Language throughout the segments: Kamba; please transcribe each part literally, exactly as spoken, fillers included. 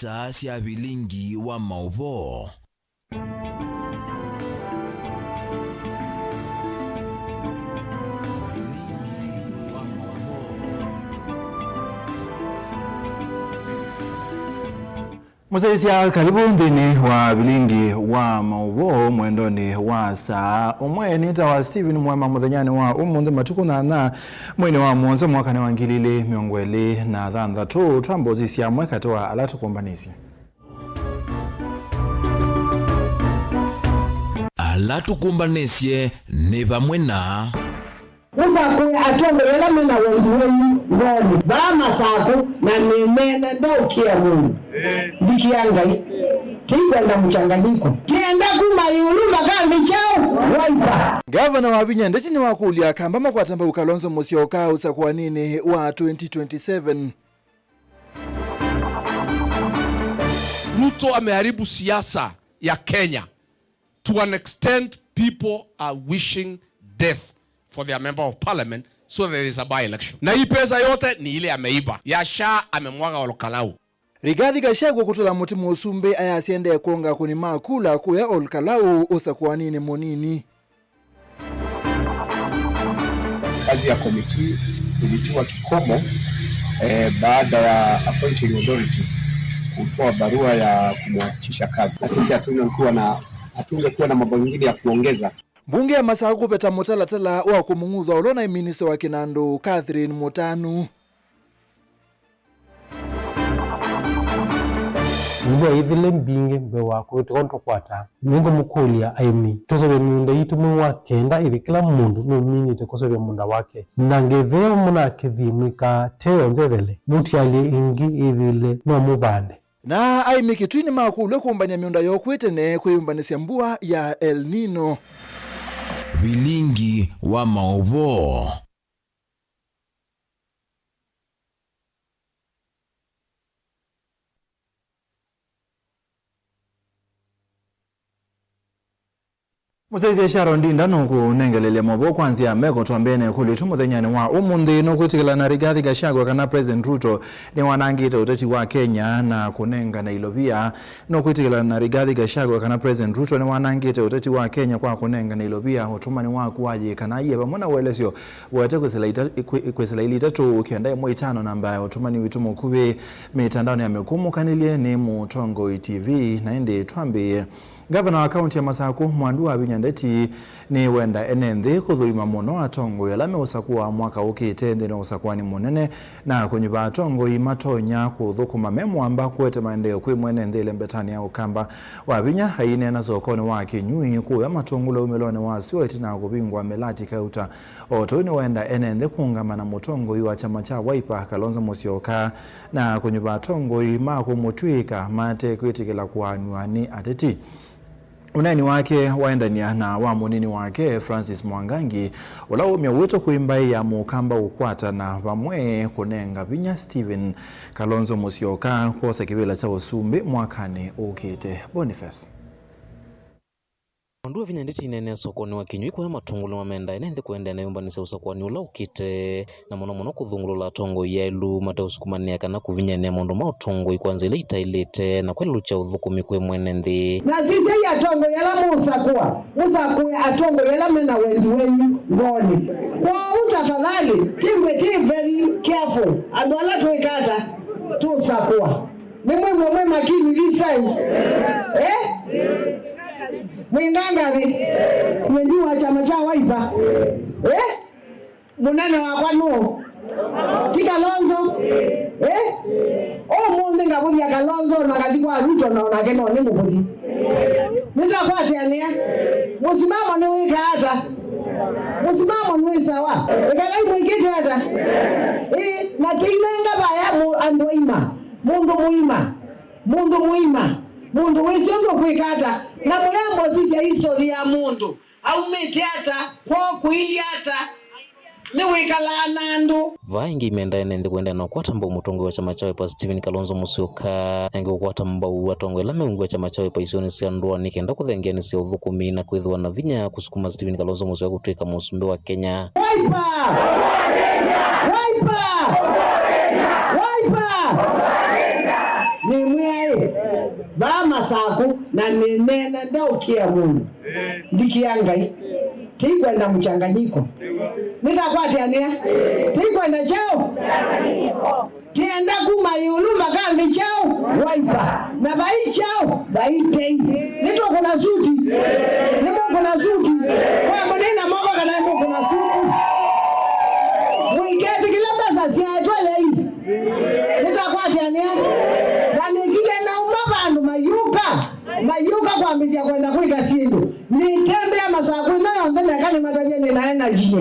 Saa sya vilingi wa maũvoo. Vilingi wa maũvoo. Mũsyaĩĩsya, karibu nthĩnĩ wa vilingi wa maũvoo mwendonĩ wa saa ũmwe. Nĩtawa Stephen Mwema. Mũthenyanĩ wa ũmũnthĩ, matukũ nyanya, mweinĩ wa mũonza, mwakanĩ wa ngili ilĩ mĩongo ĩlĩ na thanthatũ, twamba ũsisya amwe katĩ wa ala tũkũmbanĩsye. Ala tũkũmbanĩsye nĩ vamwe na. Mũsakũe atongoi ala me na wendi wenyu ngoonĩ. Vaa Masakũ na nĩmeena ndaũkĩa mũndũ. Ndikĩa Ngai. Tikwenda mchanganyiko. Tienda kuma ĩũlũ mpaka nthĩ kyaũ? Wiper. Ngavana Wavinya Ndeti nĩwakũlya Akamba makwata mbau Kalonzo Musyoka ũsakũaninĩ wa twenty twenty-seven. Ruto ameharibu siasa ya Kenya to an extent people are wishing death for their member of parliament so that there is a by-election. Na hii pesa yote ni ile ameiba. Ya SHA amemwaga Ol Kalou. Rigathi Gachagua kũtũla mũtĩ mũsumbĩ ayasya ndekwonga akũni ma kula kũya Ol Kalou ũsakũaninĩ mũnini. Kazi ya komiti ilitiwa kikomo, eh, baada ya appointing authority kutoa barua ya kumwachisha kazi. Na sisi hatungekuwa na, hatungekuwa na mambo mengine ya kuongeza. Mbunge ya Masakũ kũveta mũtalatala wa kũmũng'utha ũla ũnaĩ minista wa kĩnandũ, Catherine Mũtanu. Nthĩa ithile mbingĩ mbee waku, tiko tũkwata. Nĩngũmũkũlya aĩmi tũseũvye mĩũnda yitũ mwei wa kenda ĩthi kĩla mũndũ nũminĩte kũseũvya mũũnda wake. Na ngethĩa mũnakĩthie mwĩkaa te yonthe ĩthele, mũtialye ĩngĩ ĩthile no mũvande. Na aĩmi Kitui nĩmakũlw'a kũmbany'a mĩũnda yoo kwĩ tene kwĩyũmbanĩsya mbua ya El Nino. Vilingi wa maũvoo. Mũsyaĩĩsya Sharon Ndinda nũkũnengelelya maũvoo kwa nzĩa ya meko. Twambĩe na ĩkũlyo yitũ mũthenyanĩ wa ũmũnthĩ. Nũkwĩtĩkĩlana na Rigathi Gachagua kana President Ruto nĩwanangĩte ũteti wa Kenya na kũnengana ilovia? Nũkwĩtĩkĩlana na Rigathi Gachagua kana President Ruto nĩwanangĩte ũteti wa Kenya kwa kũnengana ilovia? Ũtũmani waku wayĩ kana aiye vamwe na ũelesyo wete kwĩsĩla ita-, kwĩ-, kwĩsĩla ili itatũ kenda ĩmwe itano namba ya ũtũmani witũ mũkuvĩ mĩtandaonĩ ya mĩkũmũkanĩlye nĩ Mũtongoi T V. Na ĩndĩ twambĩĩe. Ngavana wa kaunti ya Masakũ, Mwandu Wavinya Ndeti, nĩwenda ene nthĩ kũthũima mũno atongoi ala meũsakũa mwaka ũkĩte nthĩnĩ wa ũsakũani mũnene na kũnyuva atongoi matonya kũthũkũma me mũamba kũete maendeeo kwĩ mwene nthĩ ĩlembetanĩ ya Ũkamba. Wavinya aineena sokonĩ wa Kĩnyui kũya Matũngũlũ umĩlonĩ wa syũa ĩtina wa kũvingũa mĩlati kauta. O tũu nĩwenda ene nthĩ kũũngama na mũtongoi wa kyama kya Wiper, Kalonzo Musyoka, na kũnyuva atongoi ma kũmũtw'ĩĩka mate kwĩtĩkĩla kũaanw'a nĩ ateti. Ũneeni wake waendany'a na wa mũnini wake, Francis Mwangangi, ũla waumya wĩto kwĩ mbaĩ ya Mũkamba ũkwatana vamwe kũnenga vinya Stephen Kalonzo Musyoka kwosa kĩvĩla kya ũsumbĩ mwakanĩ ũkĩte. Boniface. Mwandu Wavinya Ndeti aineenea sokonĩ wa Kĩnyui kũya Matũngũlũ mamenda ene nthĩ kũendeea na ĩyũmbanĩsya ũsakũani ũla ũkĩte, na mũno mũno kũthũngũlũla atongoi aĩlu mateũsukumanĩa kana kũvinyĩanĩa maũndũ ma ũtongoi kwa nzĩa ila itaĩlĩte na kwelelũkya ũthũkũmi kwĩ mwene nthĩ. Na sisyai atongoi ala mũũsakũa, mũsakũe atongoi ala me na wendi wenyu ngoonĩ. Kwoou tafadhali, Tingwĩ, be very careful, andũ ala twĩka ata tũũsakũa. Nĩmwĩw'a mwĩ makini this time. Eh? Mwĩ ngangavĩ? Nyie ndi wa kyama kya Wiper. Eh? Mũnene wakwa nũũ? Ti Kalonzo? Eh? Ũmũnthĩ ngavũthya Kalonzo na ngathi kwa Ruto na onake no nĩmũvũthi. Nĩtwakwatĩanĩa. Mũsimamo nĩwĩkaa ata? Mũsimamo nĩ sawa. Ĩkalai mwĩkĩte ata? Ĩĩ, na tĩinenga vaya mũ-, andũ aima. Mũndũ mũima, mũndũ mũima, mũndũ wĩsĩ ũndũ ũkwĩka ata, na mũyamba ũsisya history ya mũndũ, aumĩte ata, kwoo kũilyĩ ata, nĩwĩkalaa na andũ. Vaa ĩngĩ imenda ene nthĩ kũendeea na ũkwata mbau mũtongoi wa kyama kya Wiper Stephen Kalonzo Musyoka, na ĩngĩ kũkwata mbau atongoi ala meungw'a kyama kya Wiper isionĩ sya ndũa nĩ kenda kũthengeanĩsya ũthũkũmi na kwĩthĩwa na vinya kũsukuma Stephen Kalonzo Musyoka kũtw'ĩka mũsumbĩ wa Kenya. Wiper! Wiper! Wiper! Nĩmwĩaĩ, Vaa Masaku na nĩneena ndeũkĩa mũndũ. Ndikĩa Ngai. Tikwenda mchanganyiko. Nĩtakwatĩanĩa. Tikwenda kyaũ. Tienda kuma ĩũlũ mpaka nthĩ kyaũ. Wiper. Na vai kyaũ. Vai tei. Nĩtũkũna suti. Nĩmũkũna suti. Kwa mũnĩna moko kana nĩmũkũna suti. Mũiketĩkĩla mbesa syaetwe lei. Nĩtakwatĩanĩa. Na nĩkile nauma vandũ mayũka. Mayũka kwambĩsya kwenda kwĩka syĩndũ. Nĩtembea Masaku ĩno yonthe neka nĩmatavye nĩ na energy.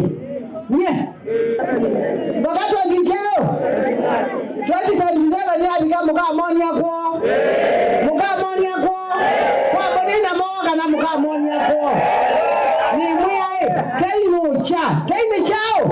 Nye. Mpaka twenty kyaũ. Twenty seventy-seven yavika mũkamonia kwoo. Mũkamonia kwoo. Kwa mũnĩna moko kana mũkamonia kwoo. Nĩmwĩaĩ. Tei nũkya. Tei nĩ kyaũ.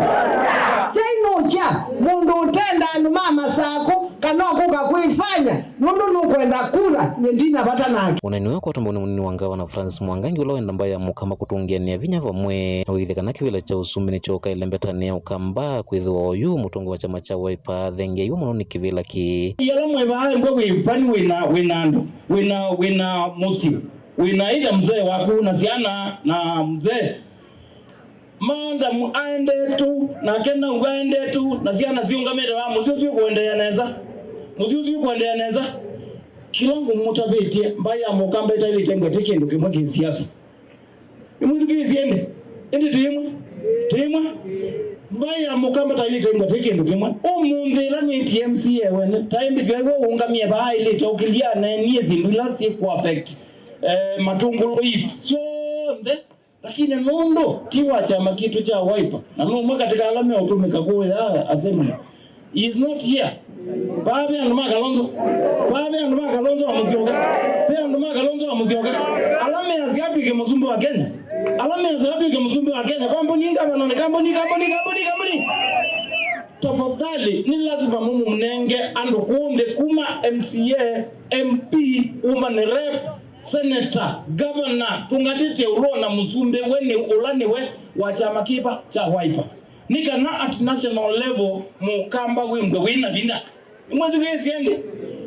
Tei nũkya. Mũndũ ũtenda andũ ma Masaku. Kana ũkũka kwĩfanya nũndũ nũkwenda kura, nye ndina vata nake. Ũneeni ũyũ ũkwatwa mbau nĩ mũnini wa ngavana Francis Mwangangi, ũla wenda mbaĩ ya Mũkamba kũtũngĩanĩa vinya vamwe na ũĩthya kana kĩvĩla kya ũsumbĩ nĩkyooka ĩlembetanĩ ya Ũkamba, kwĩthĩwa oyu mũtongoi wa kyama kya Wiper athengeeiwe mũno nĩ kĩvĩla kĩĩ. Yala mwĩ vaa ĩmbwe wĩ pani wĩna, wĩna andũ, wĩna, wĩna mũsyĩ, wĩna either mzee waku na syana na mzee. Madam aendete ũu, nake nau aendete ũu, na syana siũngamĩte vaa, mũsyĩ ũsu ũkũendeea nesa. Mũsyĩ ũsu ũkũendeea nesa. Kĩla ngũmũtavĩtye, mbaĩ ya Mũkamba ĩtaĩlĩte mbwa ti kĩndũ kĩmwe kĩ siasa. Nĩmwĩthukĩĩsye ĩndĩ? Ĩndĩ ti ĩmwe? Ti ĩmwe? Mbaĩ ya Mũkamba taĩlĩte mbwa ti kĩndũ kĩmwe. Ũmũnthĩ ĩla nĩtie M C A wene, taĩmbĩthw'a iwe ũũngamie vaa aĩlĩte ũkĩlya aneenie syĩndũ ila syĩkũ affect, eh, Matungulu East syonthe. Lakini nũndũ ti wa kyama kitũ kya Wiper, na nũmwe katĩ ka ala meũtũmĩka kũya assembly, he is not here. Vaa ve andũ ma Kalonzo. Vaa ve andũ ma Kalonzo wa Musyoka. Ve andũ ma Kalonzo wa Musyoka. Ala measya atw'ĩke mũsumbĩ wa Kenya. Ala measya atw'ĩke mũsumbĩ wa Kenya. Kambuni, ngavana, nĩ kambuni, kambuni, kambuni, kambuni. Tafadhali, nĩ lazima mũmũnenge andũ kũũ nthĩ kuma M C A, M P, woman rep, senator, governor, tũngatĩte ũlũo na mũsumbĩ, we nĩ ũla nĩwe wa kyama kĩva kya Wiper. Nĩ kana at national level Mũkamba wĩmbwe wĩ na vinya. Nĩmwĩthukĩĩsye ĩndĩ?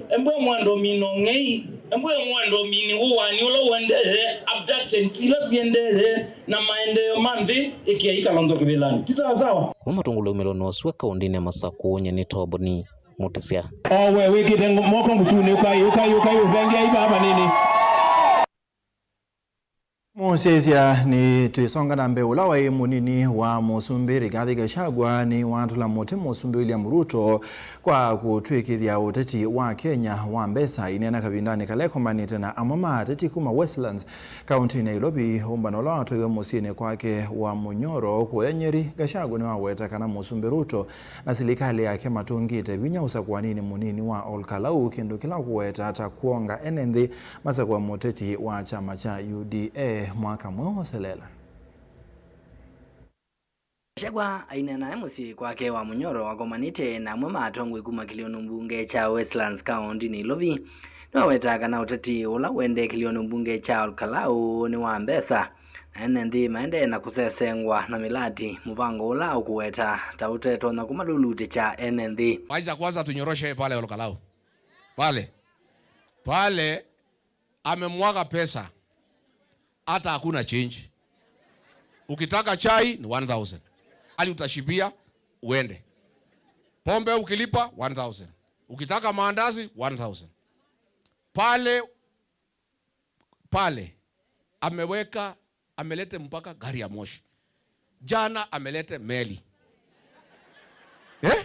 Embwe mwendo mino ng'ei, embwe mwendo mini ũwani ũla ũendee, abductions ila siendee, na maendeeo ma nthĩ, ĩkĩai Kalonzo kĩvĩlanĩ. Ti sawa sawa? Kuma Matungulu umĩlonĩ wa sua kaũndĩnĩ ya Masaku, nye nĩ Toboni Mũtĩsya. O we wĩkĩte ngo-, moko ngusunĩ, ũkai, ũkai, ũkai, ũthengeai vaa vanini. Mũsyaĩĩsya, nĩ twĩsonga na mbee. Ũla waĩ mũnini wa mũsumbĩ Rigathi Gachagua nĩ watũla mũtĩ mũsumbĩ William Ruto kwa kũtw'ĩkĩthya ũteti wa Kenya wa mbesa. Aineena kavindanĩ kala ekomanĩte na amwe ma ateti kuma Westlands, kaũntĩnĩ ya Nairobi, ũmbano ũla watwaiwe mũsyĩnĩ kwake wa Munyoro kũya Nyeri, Gachagua nĩwaweta kana mũsumbĩ Ruto na silikalĩ yake matũngĩte vinya ũsakũaninĩ mũnini wa Ol Kalou, kĩndũ kĩla ũkũweta ta kwonga ene nthĩ masakũe mũteti wa kyama kya U D A mwaka mweũ ũselela. Gachagua aineena e mũsyĩ kwake wa Munyoro akomanĩte na amwe ma atongoi kuma kĩlĩonĩ mbunge kya Westlands kaũntĩnĩ Nairobi, nĩwaweta kana ũteti ũla ũendee kĩlĩonĩ mbunge kya Ol Kalou nĩ wa mbesa, na ene nthĩ maendee na kũsesengwa na mĩlati, mũvango ũla ũkũweta ta ũtetonya kũmalulutĩkya ene nthĩ. Wacha kwanza tunyoroshe pale Ol Kalou. Pale. Pale amemwaga pesa. Hata hakuna change. Ukitaka chai ni one thousand. Ali utashibia uende. Pombe ukilipa one thousand. Ukitaka maandazi one thousand. Pale pale ameweka, amelete mpaka gari ya moshi. Jana amelete meli. Eh?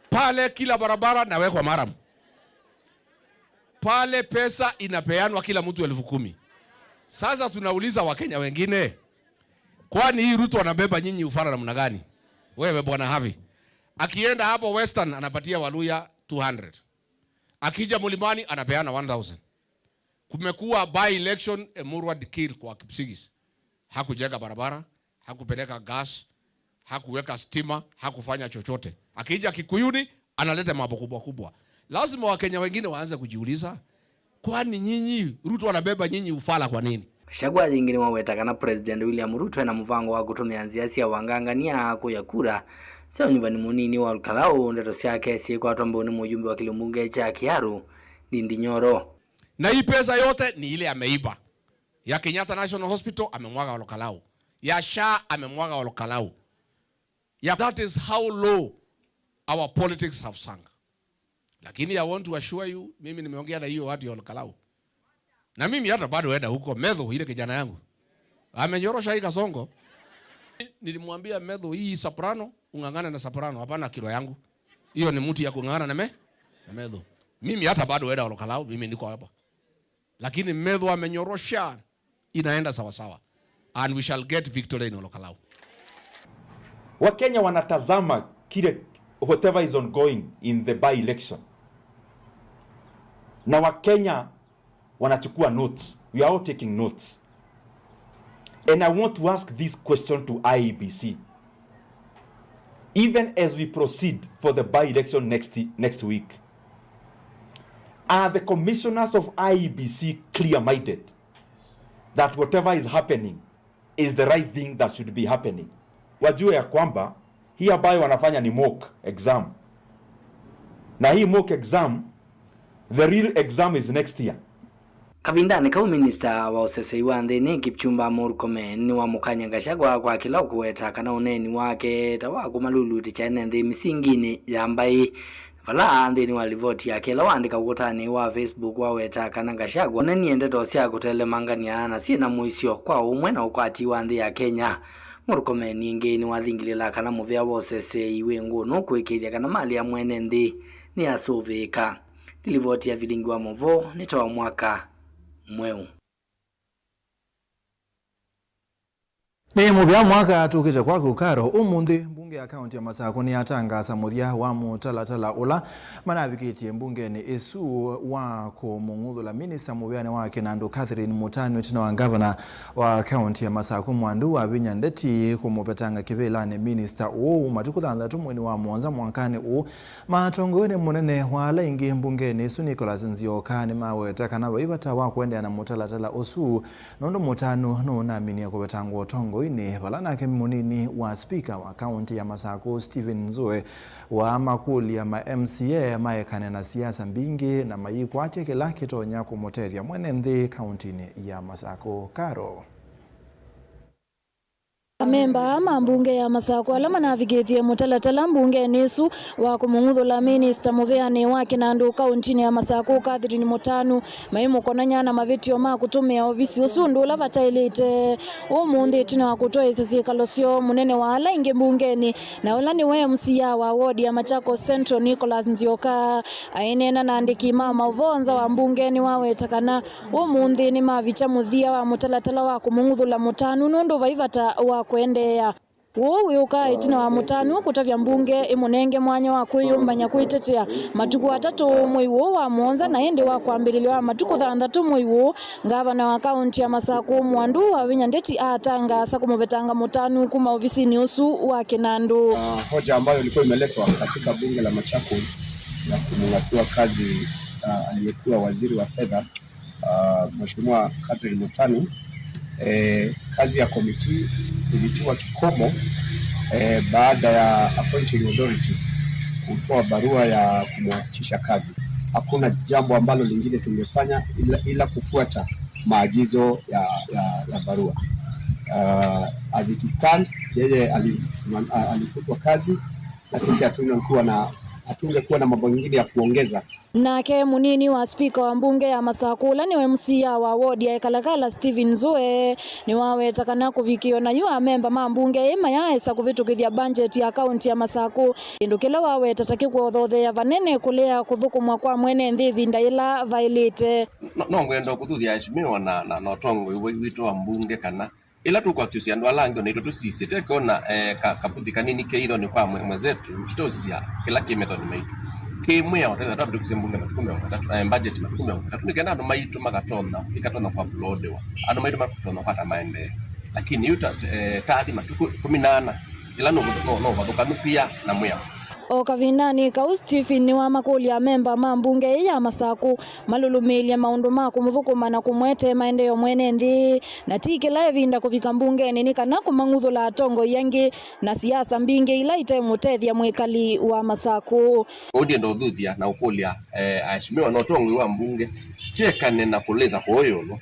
Pale kila barabara nawekwa maram. Pale pesa inapeanwa kila mtu elfu kumi. Sasa tunauliza Wakenya wengine, kwani hii Ruto anabeba nyinyi ufala namna gani? Wewe Bwana Havi, akienda hapo Western anapatia Waluya two hundred. Akija Mlimani anapeana one thousand. Kumekuwa by election, Emurua Dikirr kwa Kipsigis. Hakujenga barabara, hakupeleka gas, hakuweka stima, hakufanya chochote. Akija Kikuyuni, analeta mambo kubwa kubwa. Lazima Wakenya wengine waanze kujiuliza, kwani nyinyi, Ruto anabeba nyinyi ufala kwa nini? Gachagua yĩngĩ nĩwaweta kana President William Ruto ena mũvango wa kũtũmĩa nzĩa sya wangangania kũya kura sya ũnyuvani mũnini wa Ol Kalou, ndeto syake syĩkwatwa mbau nĩ mũyumbe wa kĩlĩmbunge kya Kiharu, Ndindi Nyoro. Na hii pesa yote ni ile ameiba. Ya Kenyatta National Hospital amemwaga Olokalau. Ya SHA amemwaga Olokalau. Ya, that is how low our politics have sunk. Lakini I want to assure you, mimi nimeongea na hiyo watu ya Olokalau. Na mimi hata bado enda huko, Methu ile kijana yangu. Amenyorosha hii Kasongo. Nilimwambia Methu, hii soprano, ung'ang'ane na soprano, hapana kilo yangu. Hiyo ni mtu ya kung'ang'ana na me, na Methu. Mimi hata bado enda Olokalau, mimi niko hapa. Lakini Methu amenyorosha, inaenda sawa sawa. And we shall get victory in Olokalau. Wakenya wanatazama kile, whatever is ongoing in the by-election. Na Wakenya wanachukua notes. We are all taking notes. And I want to ask this question to I E B C. Even as we proceed for the by-election next, next week, are the commissioners of I E B C clear-minded that whatever is happening is the right thing that should be happening? Wajue ya kwamba hii ambayo wanafanya ni mock exam, na hii mock exam, the real exam is next year. Kavindanĩ kau, minista wa ũseseĩ wa nthĩnĩ Kipchumba Murkomen nĩwamũkany'a Gachagua kwa kĩla ũkũweta kana ũneeni wake ta wa kũmalulutĩkya ene nthĩ mĩsinginĩ ya mbaĩ. Vala nthĩnĩ wa livoti yake ĩla waandĩka ũkũtanĩ wa Facebook, waweta kana Gachagua onanie ndeto sya kũtelemangany'a na syĩ na mũisyo kwa ũmwe na ũkwati wa nthĩ ya Kenya. Murkomen ĩngĩ nĩwathingilĩla kana mũvĩa wa ũseseĩ wĩ ngũnũ kũĩkĩĩthya kana malĩ ya mwene nthĩ nĩyasũvĩĩka. Nĩ livoti ya vilingi wa maũvoo nĩ ta wa mwaka mweũ. Nĩ mũvea mwaka tũkĩte kwaku Karo. Ũmũnthĩ, mbunge ya kaunti ya Masakũ nĩyatangaasa mũthya wa mũtalatala ũla manavikĩtye mbungenĩ ĩsu wa kũmũng'uthũla minista mũvĩanĩ wa kĩnandũ Catherine Mũtanu ĩtina wa ngavana wa kaunti ya Masakũ Mwandu Wavinya Ndeti kũmũvetanga kĩvĩlanĩ minista ũũ matukũ thanthatũ mweinĩ wa mũonza mwakanĩ ũũ. Matongoew'e nĩ mũnene wa ala aingĩ mbungenĩ ĩsu Nicholas Nzioka nĩmaweta kana vai vata wa kũendeea na mũtalatala ũsu, nũndũ Mũtanu nũnaminie kũvetangwa ũtongoinĩ, vala nake mũnini wa spika wa kaunti ya Masakũ Stephen Nzue waamakũlya ma M C A maekane na siasa mbingĩ na mayikwatye kĩla kĩtonya kũmũtethya mwene nthĩ kauntinĩ ya Masakũ. Karo. Amemba aa ma mbunge ya Masakũ ala manavikĩtye mũtalatala mbungenĩ ĩsu wa kũmũng'uthũla minista mũvĩanĩ wa kĩnandũ kauntinĩ ya Masakũ Catherine Mũtanu maimũkonany'a na mavĩtyo ma kũtũmĩa ovisi ũsu ũndũ ũla vataĩlĩte. Ũmũnthĩ, ĩtina wa kũtwaĩĩsya syĩkalo syoo, mũnene wa ala aingĩ mbungenĩ, na ũla nĩwe M C A wa ward ya Machakos Central Nicholas Nzioka, aineena na andĩki ma maũvoo nza wa mbunge nĩwaweta kana ũmũnthĩ nĩmavikya mũthya wa mũtalatala wa kũmũng'uthũla Mũtanu nũndũ vai vata wa kũendeea. Ũu wĩũkaa ĩtina wa Mũtanu kũtavya mbunge ĩmũnenge mwanya wa kwĩyũmbany'a kwĩtetea matukũ atatũ mwei ũũ wa mũonza, na ĩndĩ wa kwambĩlĩlya wa matukũ thanthatũ mwei ũũ, ngavana wa kaunti ya Masakũ Mwandu Wavinya Ndeti atangaasa kũmũvetanga Mũtanu kuma ovisinĩ ũsu wa kĩnandũ. Ah, hoja ambayo ilikuwa imeletwa katika bunge la Machakos ya kumng'atua kazi, ah, aliyekuwa waziri wa fedha, ah, Mheshimiwa Catherine Mutanu, eh, kazi ya komiti ilitiwa kikomo, eh, baada ya appointing authority kutoa barua ya kumwachisha kazi. Hakuna jambo ambalo lingine tungefanya ila, ila kufuata maagizo ya, ya, ya barua. Ah, as it stand, yeye alisimam-, ah, alifutwa kazi, na sisi hatungekuwa na, hatungekuwa na mambo mengine ya kuongeza. Nake mũnini wa spika wa mbunge ya Masakũ, ũla nĩwe M C A wa ward ya Ĩkalakala, Stephen Nzue, nĩwaweta kana kũvikĩĩo na yu amemba ma mbunge ĩĩ mayaaĩsa kũvĩtũkĩthya mbanjeti ya kaunti ya Masakũ, kĩndũ kĩla waweta ta kĩkũthootheea vanene kũlea kũthũkũmwa kwa mwene nthĩ ĩvinda yĩla vaĩlĩte. No, no ngwenda kũthuthya aheshimiwa na, na, na ũtongoi wa, witũ wa mbunge kana ĩla tũkwakĩũsya andũ ala angĩ o naitũ tũsisye, teke ona, eh, ka-, kaputhi kanini ke ithonĩ kwa mwe-, mwenzetu, tũteũsisya kĩla kĩ methonĩ maitũ. Kĩ mwĩao, twĩthĩwa twavĩtũkisye mbunge matukũ mĩongo ĩtatũ, eh, budget matukũ mĩongo ĩtatũ, nĩ kenda andũ maitũ makatonya, ikatonya kwa kũloodĩwa. Andũ maitũ makatonya kwata maendeeo. Lakini yu ta, eh, tathi matukũ ĩkũmi na ana, ĩla no, no, no ũvathũkanu pia na mwĩao. O kavindanĩ kau, Stephen nĩwamakũlya amemba ma mbunge ĩĩ ya Masaku malũlũmĩĩlye maũndũ ma kũmũthũkũma na kũmwete maendeeo mwene nthĩ, na ti kĩla ĩvinda kũvika mbungenĩ nĩ kana kũmang'uthũla atongoi angĩ na siasa mbingĩ ila itemũtethya mwĩkali wa Masaku. Kwoou ndienda ũthuthya na ũkũlya, eh, aheshimiwa na ũtongoi wa mbunge, tyekane na kũlĩsa kũũ ĩũlũ.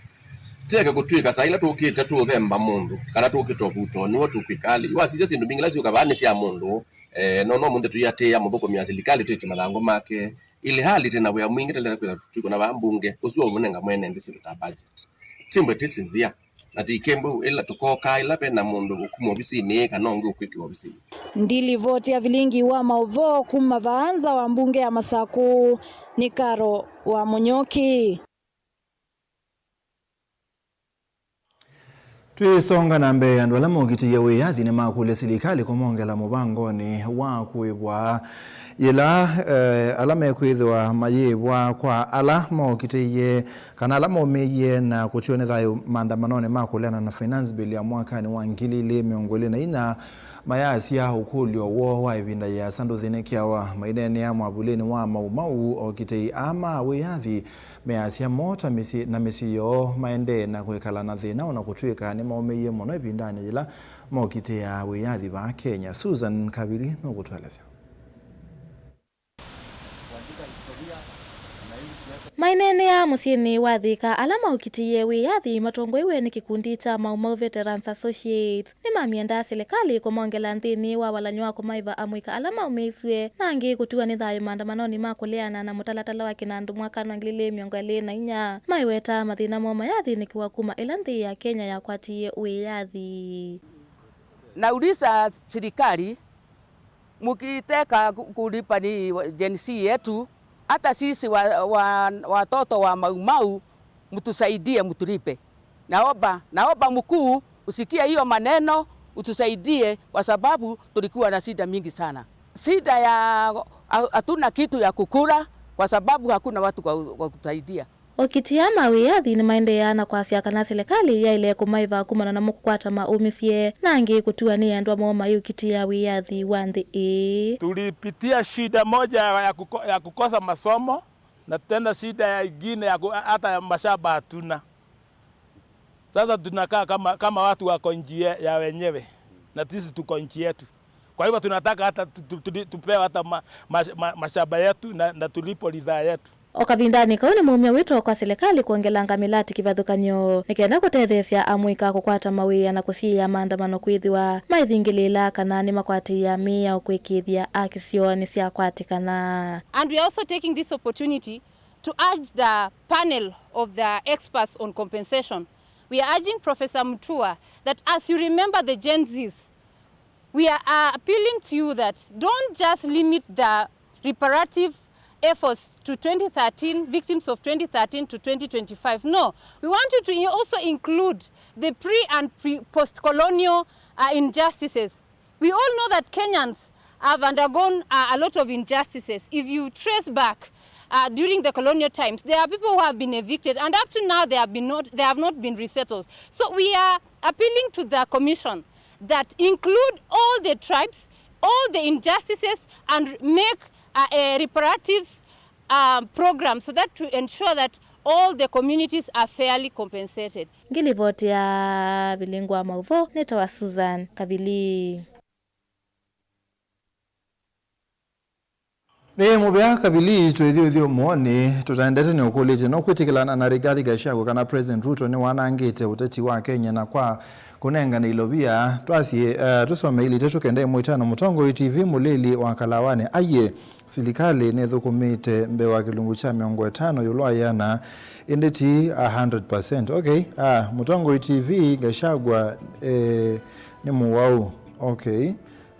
Tyeke kũtw'ĩka saa ila tũkĩte tũũthemba mũndũ, kana tũkĩte ũvuto, nĩw'o tũkwĩka alĩ. Wasisya syĩndũ mbingĩ ila syũka vaa nĩ sya mũndũ, eh, no, no mũnthĩ tũiatĩĩa mũthũkũmi wa silikalĩ twĩtye mathangũ make, ilĩ hali twĩ na wĩa mwingĩ tũlea kwĩtha tũikũna vaa mbunge, ũsu wa ũnenga mwene nthĩ syĩndũ ta budget. Ti mbwetisi nzĩa, na ti kĩmbũ ĩla tũkokaa ĩla ve na mũndũ ũkuma ovisinĩ kana ũngĩ ũkwĩkĩwa ovisinĩ. Ndilivoti ya vilingi wa maũvoo kuma vaa nza wa mbunge ya Masaku nĩ Karo wa Mũnyoki. Twĩsonga na mbee, andũ ala mokitĩie wĩyathi nĩmakũlya silikalĩ kũmongela mũvangonĩ wa kũĩvwa yĩla, eh, ala mekwĩthĩwa mayĩĩvwa kwa ala mokitĩie kana ala maumĩie na kũtiwa nĩ thayũ maandamanonĩ ma kũleana na finance bill ya mwakanĩ wa ngili ilĩ mĩongo ĩlĩ na inya, mayasya ũkũlyo woo wa ĩvinda yĩasa ndũthĩnĩkĩawa. Maineenea mwavulĩnĩ wa Mau Mau, okitĩi aa ma wĩyathi measya moo ta mĩsyĩ na mĩsyĩ yoo maendee na kwĩkala na thĩna, o na kũtw'ĩka nĩmaũmĩie mũno ĩvindanĩ yĩla mokitĩaa wĩyathi vaa Kenya. Susan Kavili nũkũtũelesya. Maineenea mũsyĩnĩ wa Thika, ala maũkitĩie wĩyathi matongoiwe nĩ kĩkundi kya Mau Mau Veterans Associates. Nĩmamyendaa silikalĩ kũmongela nthĩnĩ wa valany'o wa kũmaĩva amũika ala maũmĩisw'e, na angĩ kũtiwa nĩ thayũ maandamanonĩ ma kũleana na mũtalatala wa kĩnandũ mwakanĩ wa ngili ilĩ mĩongo ĩlĩ na inya. Maiweta mathĩna moo mayathĩnĩkĩwa kuma ĩla nthĩ ya Kenya yakwatie wĩyathi. Nauliza serikali, mkitaka ku-, kulipa ni wa-, Gen Z yetu, hata sisi wa-, wa-, watoto wa Mau Mau, mtusaidie, mtulipe. Naomba, naomba mkuu usikie hiyo maneno, utusaidie kwa sababu tulikuwa na shida mingi sana. Shida ya ha-, hatuna kitu ya kukula kwa sababu hakuna watu wa, wa kutusaidia. Okitĩa ma wĩyathi nĩmaendeeaa na kwasya kana silikalĩ yaĩle kũmaĩva kumana namo kũkwata maũmĩsye, na angĩ kũtiwa nĩ endwa moo mayĩũkitĩa wĩyathi wa nthĩ ĩĩ. Tulipitia shida moja ya kuko-, ya kukosa masomo, na tena shida ya ingine ya ku-, hata ya mashamba hatuna. Sasa tunakaa kama, kama watu wako nchi ye-, ya wenyewe, na sisi tuko nchi yetu. Kwa hivyo tunataka hata tu-, tu-, tu-, tupewe hata ma-, ma-, ma-, mashamba yetu na, na tulipo ridhaa yetu. O kavindanĩ kau nĩmaumya wĩto kwa silikalĩ kwongelanga mĩlati kĩvathũkany'o nĩ kenda kũtetheesya amũika kũkwata mawĩa na kũsiĩĩa maandamano kwĩthĩwa maithingĩlĩĩla kana nĩmakwatĩĩa mĩao kwĩkĩĩthya aki syoo nĩsyakwatĩkana. And we are also taking this opportunity to urge the panel of the experts on compensation. We are urging Professor Mutua that as you remember the Gen Zs, we are, uh, appealing to you that don't just limit the reparative efforts to twenty thirteen, victims of twenty thirteen to twenty twenty-five. No, we want you to in-, also include the pre and pre, post-colonial, uh, injustices. We all know that Kenyans have undergone, uh, a lot of injustices. If you trace back, uh, during the colonial times, there are people who have been evicted, and up to now they have been not, they have not been resettled. So we are appealing to the commission that include all the tribes, all the injustices, and make, uh, a reparatives, um, program so that to ensure that all the communities are fairly compensated. Ngĩlivoti ya Vilingi wa Maũvoo, nĩtawa Susan Kavili. Nĩ mũvea Kavili, twĩthyũthyũmũonĩ, tũtaendete nĩ ũkũlĩtye no kwĩtĩkĩlana na Rigathi Gachagua kana President Ruto nĩwanangĩte ũteti wa Kenya na kwa kũnengane ilovia. Twasye, eh, tũsome ilĩ itatũ kenda ĩmwe itano. Mũtongoi T V, mũlĩli wa Kalawanĩ aiye, silikalĩ nĩthũkũmĩte mbee wa kĩlungu kya mĩongo ĩtano ĩũlũ wa ĩana, ĩndĩ ti a hundred percent. Okay, ah, mũtongoi T V, Gachagua, eh, nĩ mũwau. Okay.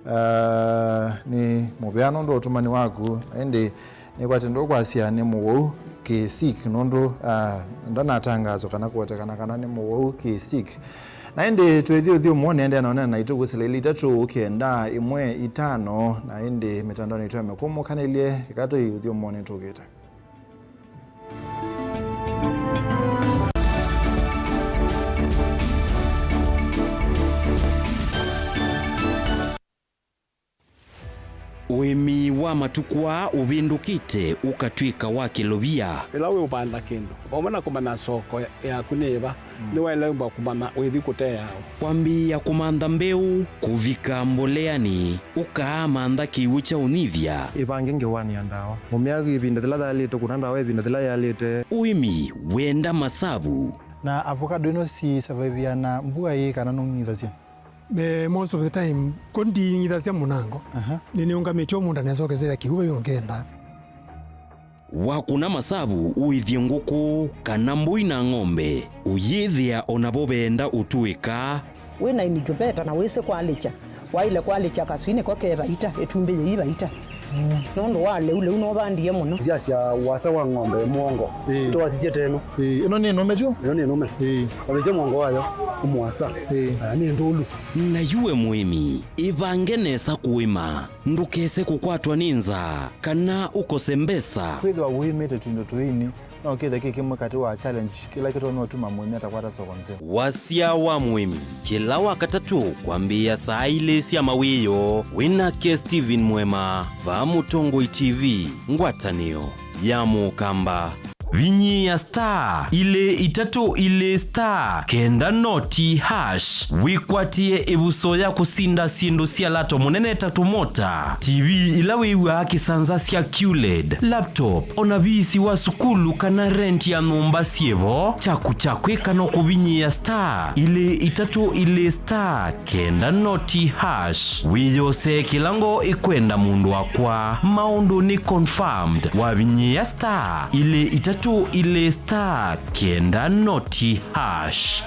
Ah, nĩ mũvea nũndũ wa ũtũmani waku, ĩndĩ nĩkwatĩ ndũkwasya nĩ mũwau kĩ-Sikh nũndũ, ah, ndanatangaaswa kana kũwetekana kana nĩ mũwau kĩ-Sikh. Na ĩndĩ twĩthyũthyũmũonĩ, ĩndĩ anaonana naitũ kwĩsĩla ilĩ itatũ kenda ĩmwe itano, na ĩndĩ mĩtandaonĩ itũ ya mĩkũmũkanĩlye, ĩkatũ ithyũmũonĩ tũkĩte. Ũĩmi Kwa matukũ aa ũvĩndũkĩte ũkatw'ĩka wa kĩlovia. Ĩla wĩũvanda kĩndũ, vamwe na kũmanya soko yaku nĩ ĩva, nĩwaĩle ũmba kũmanya wĩthi kũteawa. Kwambĩĩa kũmantha mbeũ, kũvika mboleanĩ, ũkaamantha kĩw'ũ kya ũnyivya. Ĩvange ngewanĩa ndawa. Mũmĩa ĩvinda yĩla yaĩlĩte, kũna ndawa ĩvinda yĩla yaĩlĩte. Ũĩmi wenda masavu. Na avocado ĩno si survive na mbua ĩ kana nũng'ithasya? Eh, most of the time, ko nding'ithasya mũnango. Aha. Nĩnĩũngamĩtye mũũnda nesa ũkesethya kĩw'ũ vai ũngenda. Wakũna masavu ũĩthye ngũkũ kana mbũi na ng'ombe, ũyĩthĩa o navo veenda ũtũĩka. Wĩ na incubator na wĩsĩ kwalĩkya, waĩle kwalĩkya kaswinĩ ko ke vaita, ĩtumbĩ yĩi vaita. Nũndũ wa lĩu, lĩu nũvandie mũno. Ndyasya wasa wa ng'ombe mũongo. Ĩĩ. Tũwasisye teno. Ĩĩ, ĩno nĩ nũme tu? Ĩno nĩ nũme. Ĩĩ. Wavĩsya mũongo wayo, mũasa. Ĩĩ. Ah, nĩ ndũlu. Na yu we mũĩmi, ĩvange nesa kũĩma, ndũkese kũkwatwa nĩ nzaa, kana ũkose mbesa. Kwĩthĩwa wĩmĩte tũindo tũini, no kĩthe kĩ kĩmwe katĩ wa challenge kĩla kĩtonya ũtuma mũĩmi atakwata soko nzeo. Wasya wa mũĩmi, kĩla Wakatatũ kwambĩĩa saa ilĩ sya mawĩoo, wĩ nake Steven Mwema, vaa Mũtongoi T V, ngwatanĩo ya Mũkamba. Vinyĩĩa star ilĩ itatũ ilĩ star kenda noti hash, wĩkwatĩe ĩvuso ya kũsinda syĩndũ sya lato mũnene ta tũmota, T V ila wĩw'aa kĩsanza sya Q led, laptop, o na viisi wa sukulu kana rent ya nyũmba syĩvo. Kyaku kya kwĩka no kũvinyĩĩa star ilĩ itatũ ilĩ star kenda noti hash. Wĩyosee kĩla ngoo ĩkwenda mũndũ wakwa. Maũndũ nĩ confirmed. Wavinyĩĩa star ilĩ itatũ ilĩ star kenda noti hash.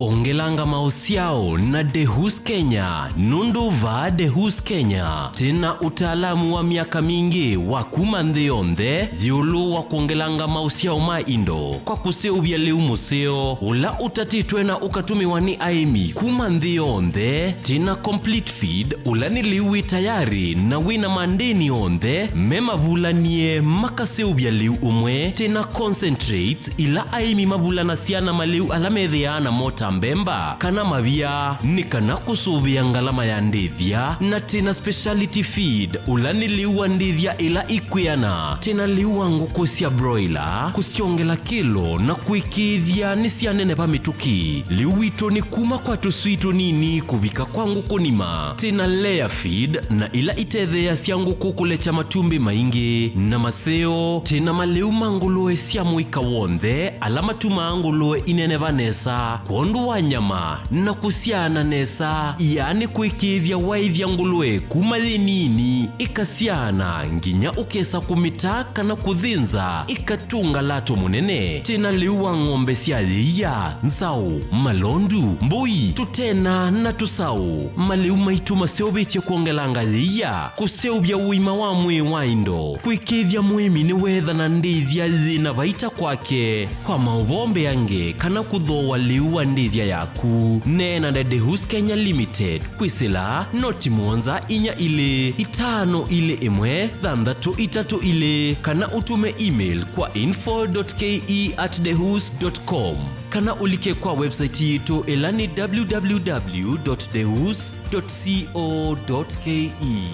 Ongelanga maũsyao na Dehus Kenya, nũndũ vaa Dehus Kenya twĩ na ũtaalamu wa myaka mingĩ wa kuma nthĩ yonthe ĩũlũ wa kwongelanga maũsyao ma indo kwa kũseũvya lĩu mũseo ũla ũtatĩtwe na ũkatũmĩwa nĩ aĩmi kuma nthĩ yonthe. Twĩ na complete feed, ũla nĩ lĩu wĩ tayarĩ na wĩ na mandĩni onthe me mavulanie makaseũvya lĩu ũmwe. Twĩ na concentrates, ila aĩmi mavulanasya na malĩu ala methĩaa namo ta mbemba kana mavia, nĩ kana kũsũvĩa ngalama ya ndĩthya. Na twĩ na speciality feed, ũla nĩ lĩu wa ndĩthya ĩla ikwĩana. Twĩ na lĩu wa ngũkũ sya broiler, kũsyongela kĩlo na kũĩkĩĩthya nĩsyaneneva mĩtũkĩ. Lĩu witũ nĩ kuma kwa tũswii tũnini kũvika kwa ngũkũ nima. Twĩ na layer feed na ila itetheeasya ngũkũ kũlekya matumbĩ maingĩ. Na maseo, twĩ na malĩu ma ngũlũe sya mũika w'onthe ala matumaa ngũlũe ineneva nesa kwondũ wa nyama na kũsyaana nesa, yaani kũĩkĩĩthya waĩthya ngũlũe kuma yĩ nini ĩkasyaana nginya ũkesa kũmĩta kana kũthĩnza ĩkatũnga lato mũnene. Twĩ na lĩu wa ng'ombe sya yĩia, nzaũ, malondu, mbũi, tũtena na tũsaũ. Malĩu maitũ maseũvĩtye kwongelanga yĩia, kũseũvya ũima wa mwĩĩ wa indo, kũĩkĩĩthya mũĩmi nĩweetha na ndĩthya yĩ na vaita kwake. Kwa maũvoo mbeange kana kũthooa lĩu wa ndĩthya yaku, neena na Dehus Kenya Limited kwĩsĩla noti mũonza inya ilĩ itano ilĩ ĩmwe thanthatũ itatũ ilĩ, kana ũtũme email kwa info dot K E at dehus dot com, kana ũlike kwa website yitũ ĩla nĩ W W W dot dehus dot co dot K E.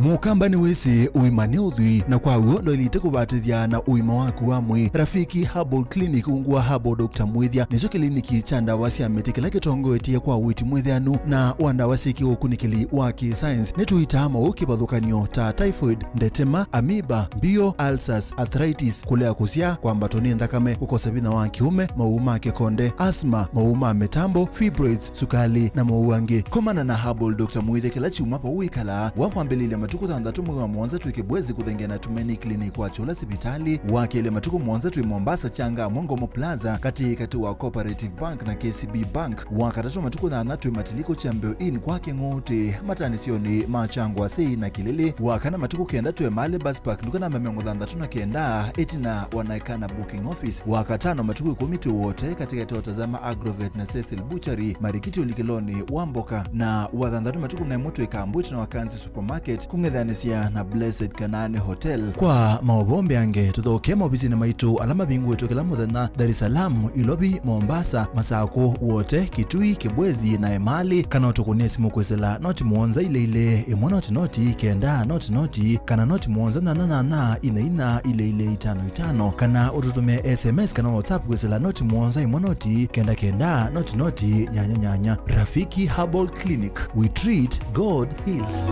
Mũkamba nĩwĩsĩ ũima nĩ ũthwii, na kwa w'o ndwaĩlĩte kũvatĩthya na ũima waku wa mwĩĩ. Rafiki Herbal Clinic ungu wa Herbal Doctor Mwĩthya nĩkyo kĩliniki kya ndawa sya mĩtĩ kĩla kĩtongoetye kwa ũiiti mwĩthĩanu na wa ndawa syĩ kĩũkunĩkĩli wa kĩ-science. Nĩtũitaa maũũ kĩvathũkany'o ta typhoid, ndetema, amoeba, mbio, ulcers, arthritis, kũlea kũsyaa, kwambatwa nĩ nthakame, kũkosa vinya wa kĩũme, maũũ ma kĩkonde, asthma, maũũ ma mĩtambo, fibroids, sukali, na maũũ angĩ. Komana na Herbal Doctor Mwĩthya kĩla kyumwa vau wĩkalaa. Wa kwambĩlĩlya matukũ thanthatũ mwei wa mũonza twĩ Kĩbwezi kũthengeana na Tumaini Clinic wa Kyũla sivitalĩ. Wa kelĩ matukũ mũonza twĩ Mombasa Changamwe Ngomo Plaza katĩ katĩ wa Cooperative Bank na K C B Bank. Wa katatũ matukũ thanthatũ twĩ Matiliko Champion Inn kwa Kĩng'ũtĩ matanĩsyonĩ ma Kyangwasĩ na Kĩlĩlĩ. Wa kana matukũ kenda twĩ Mali Bus Park nduka namba mĩongo thanthatũ na kenda ĩtina wa Naikana Booking Office. Wa katano matukũ ĩkũmi twĩ Wote katĩ katĩ wa Tazama Agrovet na Cecil Butchery, Marikiti ũlikĩlonĩ wa mboka. Na wa thanthatũ matukũ na ĩmwe twĩ Kambwiti na Wakanzi Supermarket. Ng'ethanĩsya na Blessed Kanani Hotel. Kwa maũvoo mbeange, tũthokee maovisinĩ maitũ ala mavingũĩtwe kĩla mũthenya, Dar es Salaam, Ilovi, Mombasa, Masakũ, Wote, Kitui, Kibwezi na Emali, kana ũtũkũnĩe simũ kwĩsĩla noti mũonza ilĩ ilĩ, ĩmwe noti noti, kenda noti noti, kana noti mũonza nyanya nyanya, ina ina, ilĩ ilĩ itano itano, kana ũtũtũmĩe S M S kana WhatsApp kwĩsĩla noti mũonza ĩmwe noti, kenda kenda, noti noti, nyanya nyanya. Rafiki Herbal Clinic, we treat, God heals.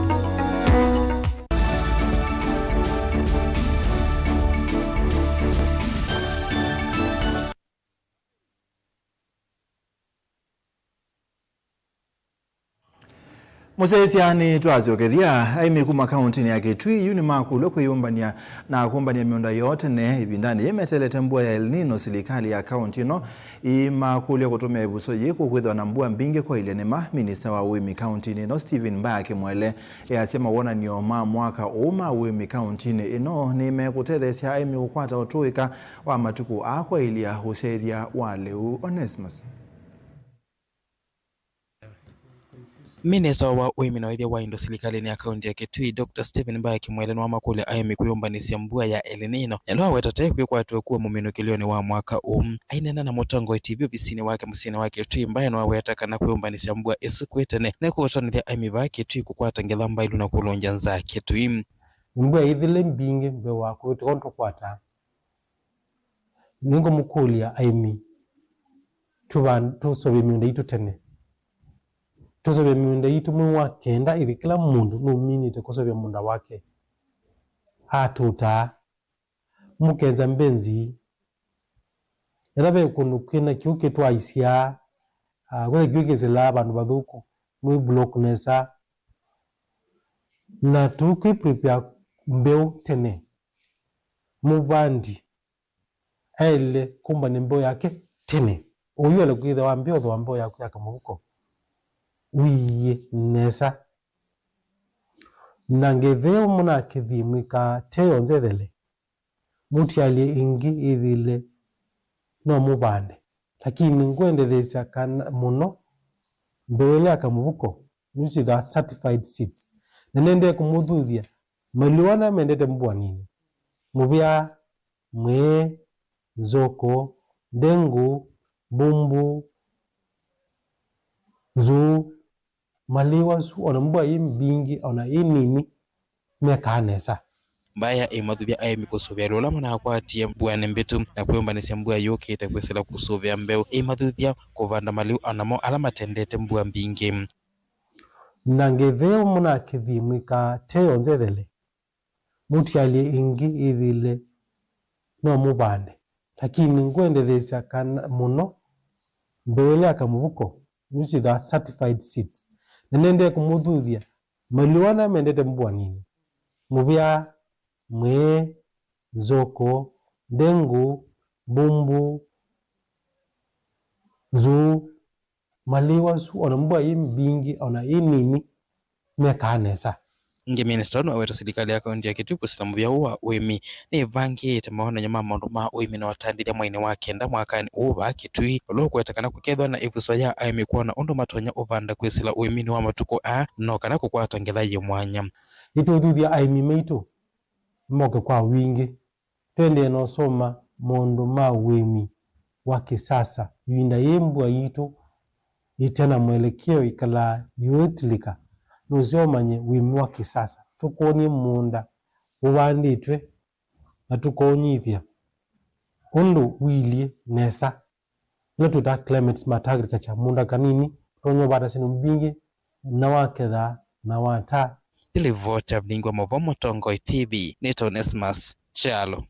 Mũsyaĩĩsya, nĩtwasyokethya. Aĩmi kuma kaũntĩnĩ ya Kitui yu nĩmakũlw'a kwĩyũmbany'a na kũmbany'a mĩũnda yoo tene ĩvindanĩ yĩĩ meteelete mbua ya El Nino. Silikalĩ ya kaũntĩ ĩno ĩmakũlya kũtũmĩa ĩvuso yĩĩ kũkwĩthĩwa na mbua mbingĩ kwaĩlya nĩma. Minista wa ũĩmi kaũntĩnĩ ĩno, Stephen Mbaya Kimwele, easya mawonany'o ma mwaka ũũ ma ũĩmi kaũntĩnĩ ĩno nĩmekũtetheesya aĩmi kũkwata ũtũĩka wa matukũ aa kwaĩlya ũsyaĩthya wa lĩu. Onesmus. Minista wa ũĩmi na ũĩthya wa indo silikalĩnĩ ya kaũntĩ ya Kitui, Doctor Stephen Mbaya Kimwele, nĩwamakũlya aĩmi kwĩyũmbanĩsya mbua ya El Nino, na ĩla wawetate kwĩkwatw'a kuo mũminũkĩlyonĩ wa mwaka ũũ. Aineena na Mũtongoi T V ovisinĩ wake mũsyĩnĩ wa Kitui, Mbaya nĩwaweta kana kwĩyũmbanĩsya mbua ĩsu kwĩ tene nĩkũũtanĩthya aĩmi vaa Kitui kũkwata ngetha mbailu na kũlũngya nzaa Kitui. Mbua ithile mbingĩ mbee wa kũvĩtũka ũndũ tũkwataa. Nĩngũmũkũlya aĩmi tũvan-, tũseũvye mĩũnda yitũ tene. Tũseũvye mĩũnda yitũ mwei wa kenda ĩthi kĩla mũndũ nũminĩte kũseũvya mũũnda wake. Atũtaa. Mũkenza mbenzi. Ethĩwa ve kũndũ kwĩna kĩu kĩtwaisyaa, ah, kwĩna kĩu kĩsĩlaa vandũ vathũku, mwĩ block nesa. Na tũkwĩ prepare mbeũ tene. Mũvandi aĩle kũmbany'a mbeũ yake tene. Ũyu aĩle kwĩthĩwa wambĩĩa ũthooa mbeũ yaku ya kamũvuko, ũiĩe nesa. Na ngethe ĩyo mũnakĩthie mwĩkaa te yonthe ĩthele, mũtialye ĩngĩ ĩthile no mũvande. Lakini ngwendetheesya kana mũno mbeũ ĩla ya kamũvuko, nĩsyĩthĩawa certified seeds. Na nĩendee kũmũthuthya, maliwa na mendete mbua nini. Mũvĩa, mwĩĩ, nzũkũ, ndengũ, mbumbu, nzuu, maliwa asu, ona mbua yĩ mbingĩ, ona yĩ nini, mekaa nesa. Mbaya ĩmathuthya aĩmi kũsũvĩa lĩu ũla manakwatie mbuanĩ mbĩtu na kwĩyũmbanĩsya mbua yũkĩte kwĩsĩla kũsũvĩa mbeũ. Ĩmathuthya kũvanda maliu o namo ala matendete mbua mbingĩ. Na ngethe ĩyo mũnakĩthie mwĩkaa te yonthe ĩthele, mũtialye ĩngĩ ĩthile no mũvande. Lakini ngwendetheesya kana mũno mbeũ ĩla ya kamũvuko, nĩsyĩthĩawa certified seeds. Na nĩendee kũmũthuthya, maliwa na mendete mbua nini. Mũvĩa, mwĩĩ, nzũkũ, ndengũ, mbumbu, nzuu, maliwa asu, ona mbua yĩ mbingĩ, ona yĩ nini, mekaa nesa. Ĩngĩ, minista ũũ nĩwaweta silikalĩ ya kaũntĩ ya Kitui kwĩsĩla mũvĩa ũũ wa ũĩmi nĩĩvangĩĩte mawonany'o ma maũndũ ma ũĩmi na ũtandĩthya mweinĩ wa kenda mwakanĩ ũũ vaa Kitui, ũla ũkũweta kana kũkethĩwa na ĩvuso ya aĩmi kwona ũndũ matonya ũvanda kwĩsĩla ũĩminĩ wa matukũ aa, no kana kũkwata ngetha yĩ mwanya. Nĩtũũthuthya aĩmi maitũ moke kwa wingĩ. Tũendee na ũsoma maũndũ ma ũĩmi wa kĩsasa. Ĩvinda yĩĩ mbua yitũ ĩte na mwelekeo ĩkalaa yũĩtilĩka. Nũseo ũmanye ũĩmi wa kĩsasa. Tũkwony'e mũũnda ũvandĩtwe na tũkũũnyithya ũndũ ũilyĩ nesa. Ĩla twĩtaa climate smart agriculture, mũũnda kanini, ũtonya ũvanda syĩndũ mbingĩ, na waketha, na wataa. Nĩ livoti ya Vilingi wa Maũvoo Mũtongoi T V, nĩtawa Onesmus Kyalo.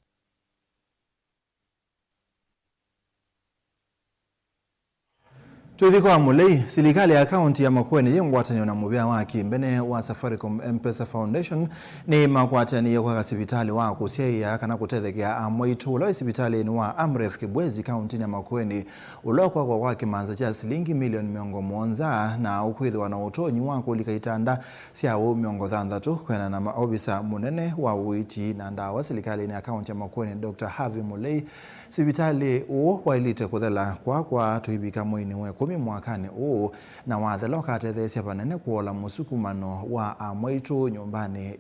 Twĩthi kwa Mũlei, silikalĩ ya kaũntĩ ya Makueni yĩ ngwatanĩo na mũvĩa wa kĩmbene wa Safaricom M-Pesa Foundation nĩmakwatanĩie kwaka sivitalĩ wa kũsyaĩa kana kũtethekea amwaitũ ũla wĩ sivitalĩnĩ wa Amref Kibwezi kaũntĩnĩ ya Makueni, ũla ũkwakwa kwa kĩmanza kya silingi milioni mĩongo mũonza na ũkwĩthĩwa na ũtonyi wa kũlika itanda sya aũũ mĩongo thanthatũ, kwĩanana na ma-, ovisa mũnene wa ũiiti na ndawa silikalĩnĩ ya kaũntĩ ya Makueni, Doctor Harvey Mũlei. Sivitalĩ ũũ waĩlĩte kũthela kwakwa tũivika mweinĩ wa ĩkũmi. mwakanĩ ũũ, na wathela ũkatetheesya vanene kũola mũsukumano wa amwaitũ nyũmbanĩ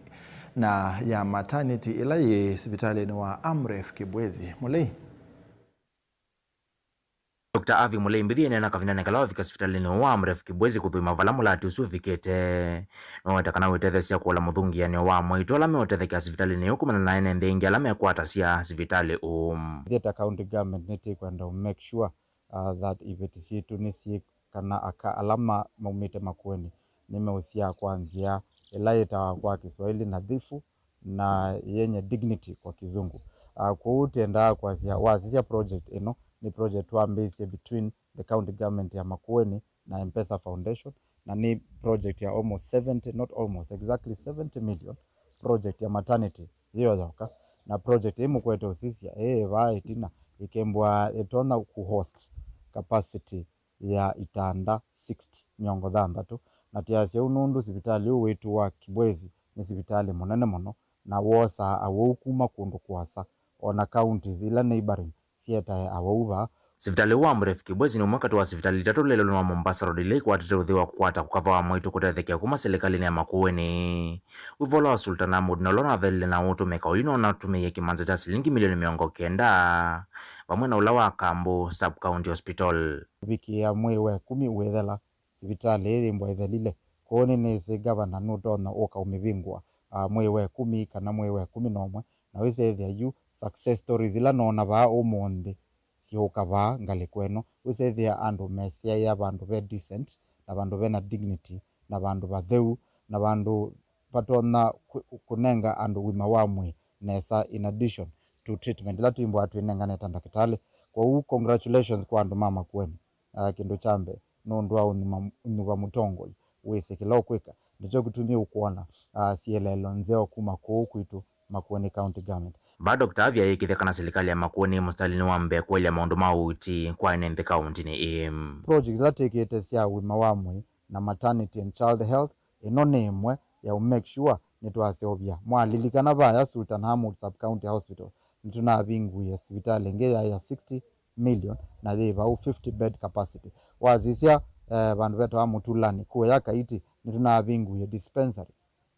na ya maternity ĩla yĩ sivitalĩnĩ wa Amref Kibwezi. Mũlei. Doctor Avi Mũlei Mbithi eneena kavindanĩ kala wavika sivitalĩnĩ wa Amref Kibwezi kũthũima vala mũlati ũsu ũvikĩte. Nĩwaweta kana wĩtetheesya kũola mũthũngĩanĩo wa amwaitũ ala meũtethekea sivitalĩnĩ ũũ kumana na ene nthĩ aingĩ ala mekwatasya sivitalĩ ũũ. Ithyĩ ta county government nĩtĩkwenda make sure uh, that iveti sitũ nĩsyĩ kana aka ala ma, maumĩte Makueni nĩmeũsyaa kwa nzĩa ĩla yĩtawa kwa Kiswahili nadhifu na yenye dignity kwa Kizungu. Uh, kwoou twendaa kwasya wasisya project ĩno nĩ project twambĩĩsye between the county government ya Makueni na M-Pesa Foundation, na nĩ project ya almost seventy, not almost, exactly seventy million, project ya maternity yĩyo yoka. Na project ĩĩ mũkwete ũsisya ĩĩ vaa ĩtina ĩkembwa ĩtonya kũhost capacity ya itanda sixty, mĩongo thanthatũ. Na twĩasya ũu nũndũ sivitalĩ ũũ wĩtũ wa Kibwezi nĩ sivitalĩ mũnene mũno, na wosaa awau kuma kũndũ kũasa, o na counties ila neighboring syetae awau vaa. Sivitalĩ ũũ wa Amref Kibwezi nĩ ũmwe katĩ wa sivitalĩ itatũ lelũnĩ wa Mombasa Road ila ikwatĩte ũthei wa kũkwata kũkava wa amwaitũ kũtethekea kuma silikalĩnĩ ya Makueni. Wĩva ũla wa Sultan Ahmud na ũla ũnathelile na ũtũmĩka ũyu nũnatũmĩie kĩmanza kya silingi milioni mĩongo kenda vamwe na ũla wa Kambu Sub-County Hospital. Kũvikĩĩa mwei wa ĩkũmi wĩthela, sivitalĩ ĩĩ yĩmbwa ĩthelile. Kwoou nĩnĩsĩ ngavana nũtonya ũka ũmĩvingũa, ah, mwei wa ĩkũmi kana mwei wa ĩkũmi na ũmwe, na wĩsethĩa yu success stories ila noona vaa ũmũnthĩ syũka vaa ngalĩko ĩno. Wĩsethĩa andũ mesyaĩa vandũ ve decent, na vandũ vena dignity, na vandũ vatheu, na vandũ vatonya kũ-, kũnenga andũ ũima wa mwĩĩ nesa, in addition to treatment ila tũimbwa twĩnengane ta ndakĩtalĩ. Kwoou congratulations kwa andũ ma Makueni. Ah, kĩndũ kya mbee, nũndũ wa ũnyuma, ũnyuva mũtongoi wĩsĩ kĩla ũkwĩka, nĩkyo kĩtumi ũkwona, ah, sieleelo nzeo kuma kũũ kwitũ Makueni County Government. Vaa Doctor Avi ayĩkĩthya kana silikalĩ ya Makueni ĩ mũsitalĩnĩ wa mbee kũelya maũndũ ma ũiiti kwa ene nthĩ kaũntĩnĩ ĩĩ. Project ila twĩkĩte sya ũima wa mwĩĩ na maternity and child health, ĩno nĩ ĩmwe ya ũ make sure nĩtwaseũvya. Mwalilikana vaya Sultan Hamud Sub-County Hospital, nĩtũnavinguie sivitalĩ ĩngĩ yaĩ ya sixty million na yĩ vau fifty bed capacity. Wasisya, eh, vandũ vetawa Mũtulani, kũya Kaiti, nĩtũnavinguie dispensary.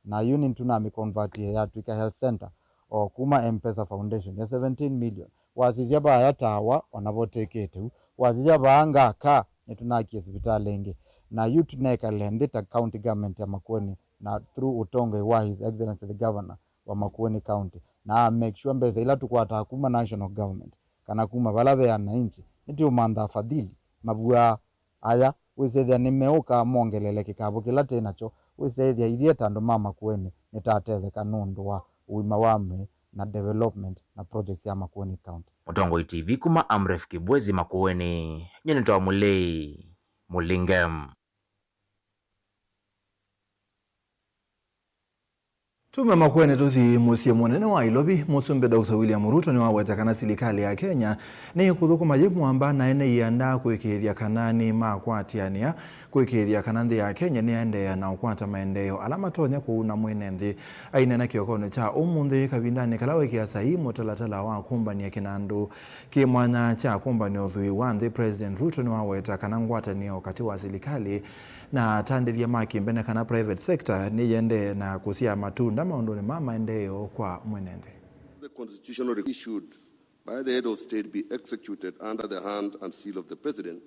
Na yu nĩtũnamĩconvertie yatw'ĩka health center, o kuma M-Pesa Foundation ya seventeen million. Wasisya vaya Tawa, ona vo tĩkĩte u. Wasisya vaa Ngaka, nĩtũnakie sivitalĩ ĩngĩ. Na yu tũnekale nthĩ ta county government ya Makueni, na through ũtongoi wa His Excellency the Governor wa Makueni County, na a make sure mbesa ila tũkwataa kuma national government, kana kuma vala ve ananchi, nĩtũũmantha fadhili, mavua aya, wĩsethĩa nĩmeũka mongelele kĩkavũ kĩla twĩ nakyo, wĩsethĩa ithyĩ ta andũ ma Makueni nĩtatetheka nũndũ wa ũima wa mwĩĩ na development na projects ya Makueni County. Mũtongoi T V kuma Amref Kibwezi Makueni, nyie nĩtawa Mũlei Mũlinge. Tume Makueni tũthi mũsyĩ mũnene wa Nairobi. Mũsumbĩ Doctor William Ruto nĩwaweta kana silikalĩ ya Kenya nĩkũthũkũma yĩ mũamba na ene ianda kũĩkĩĩthya kana nĩmakwatĩanĩa kũĩkĩĩthya kana nthĩ ya Kenya nĩyaendeea na ũkwata maendeeo ala matonya kũuna mwene nthĩ. Aineena kĩokonĩ kya ũmũnthĩ kavindanĩ kala wĩkĩa saii mũtalatala wa kũmbany'a kĩnandũ kĩ mwanya kya kũmbany'a ũthwii wa nthĩ, President Ruto nĩwaweta kana ngwatanĩo katĩ wa silikalĩ na atandĩthya ma kĩmbene kana private sector nĩyĩendee na kũsyaa matunda maũndũnĩ ma maendeeo kwa mwene nthĩ. The constitutional issued by the head of state be executed under the hand and seal of the president.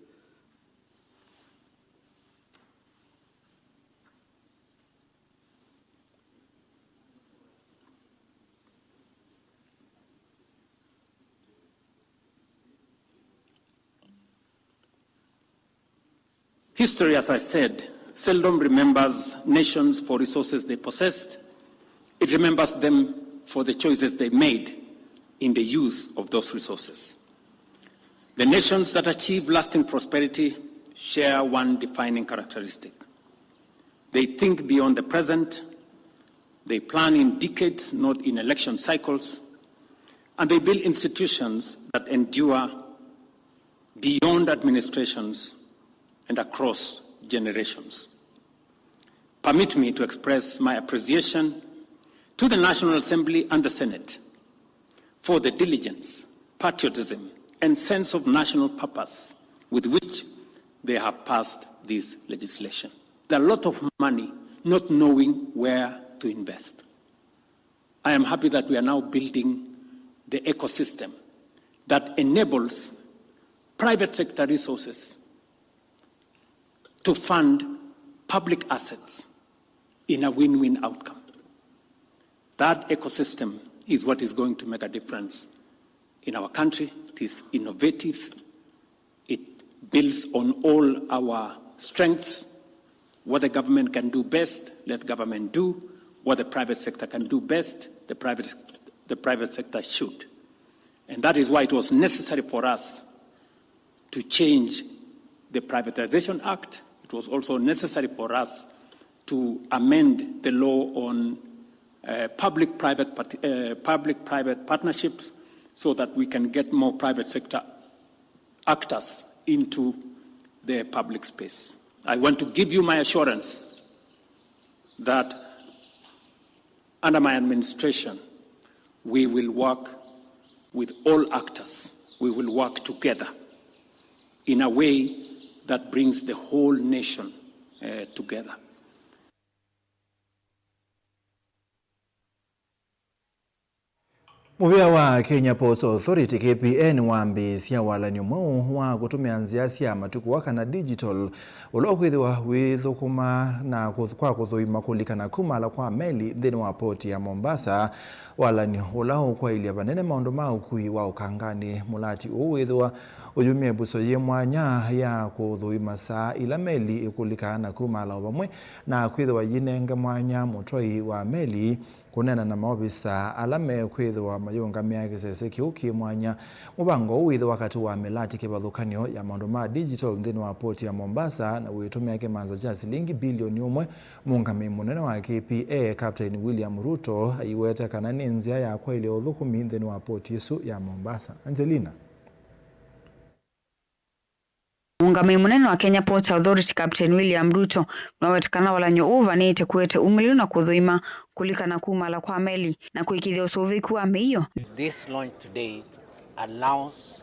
History, as I said, seldom remembers nations for resources they possessed. It remembers them for the choices they made in the use of those resources. The nations that achieve lasting prosperity share one defining characteristic. They think beyond the present, they plan in decades, not in election cycles, and they build institutions that endure beyond administrations and across generations. Permit me to express my appreciation to the National Assembly and the Senate for the diligence, patriotism, and sense of national purpose with which they have passed this legislation. There are a lot of money not knowing where to invest. I am happy that we are now building the ecosystem that enables private sector resources to fund public assets in a win-win outcome. That ecosystem is what is going to make a difference in our country. It is innovative. It builds on all our strengths. What the government can do best, let government do. What the private sector can do best, the private, the private sector should. And that is why it was necessary for us to change the Privatization Act. It was also necessary for us to amend the law on, uh, public-private part-, uh, public-private partnerships so that we can get more private sector actors into the public space. I want to give you my assurance that under my administration, we will work with all actors. We will work together in a way that brings the whole nation, uh, together. Mũvĩa wa Kenya Ports Authority, K P A, nĩwambĩĩsya walany'o mweũ wa kũtũmĩa nzĩa sya matukũ aa kana digital, ũla ũkwĩthĩwa wĩthũkũma na kũth-, kwa kũthũima kũlikana kumala kwa meli nthĩnĩ wa port ya Mombasa, walany'o ũla ũkwaĩlya vanene maũndũ ma ũkui wa ũkanganĩ. Mũlati ũũ wĩthĩwa ũyumya ĩvuso yĩ mwanya ya kũthũima saa ila meli ĩkũlikaa na kumala o vamwe na kwĩthĩwa yĩnenge mwanya mũtwai wa meli kũneena na maovisa ala mekwĩthĩwa mayũngamĩa kĩsese kĩu kĩ mwanya. Mũvango ũũ wĩthĩwa katĩ wa mĩlati kĩvathũkany'o ya maũndũ ma digital nthĩnĩ wa port ya Mombasa na wĩtũmĩa kĩmanza kya silingi bilioni ũmwe. Mũũngamĩi mũnene wa K P A, Captain William Ruto, aiweta kana nĩ nzĩa ya kwaĩlya ũthũkũmi nthĩnĩ wa port ĩsu ya Mombasa. Angelina. Mũũngamĩi mũnene wa Kenya Ports Authority, Captain William Ruto, nĩwaweta kana walany'o ũũ ũvanĩĩte kũete umĩlĩlu na kũthũima kũlikana kumala kwa meli na kũĩkĩĩthya ũsũvĩĩku wa mĩio. This launch today allows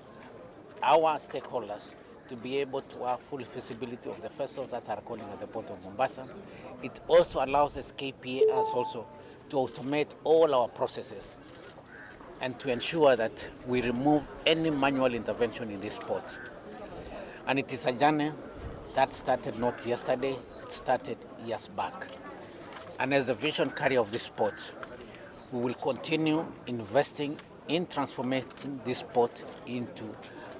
our stakeholders to be able to have full feasibility of the vessels that are calling at the port of Mombasa. It also allows us K P A us also to automate all our processes and to ensure that we remove any manual intervention in this port. And it is a journey that started not yesterday, it started years back. And as the vision carrier of this port, we will continue investing in transforming this port into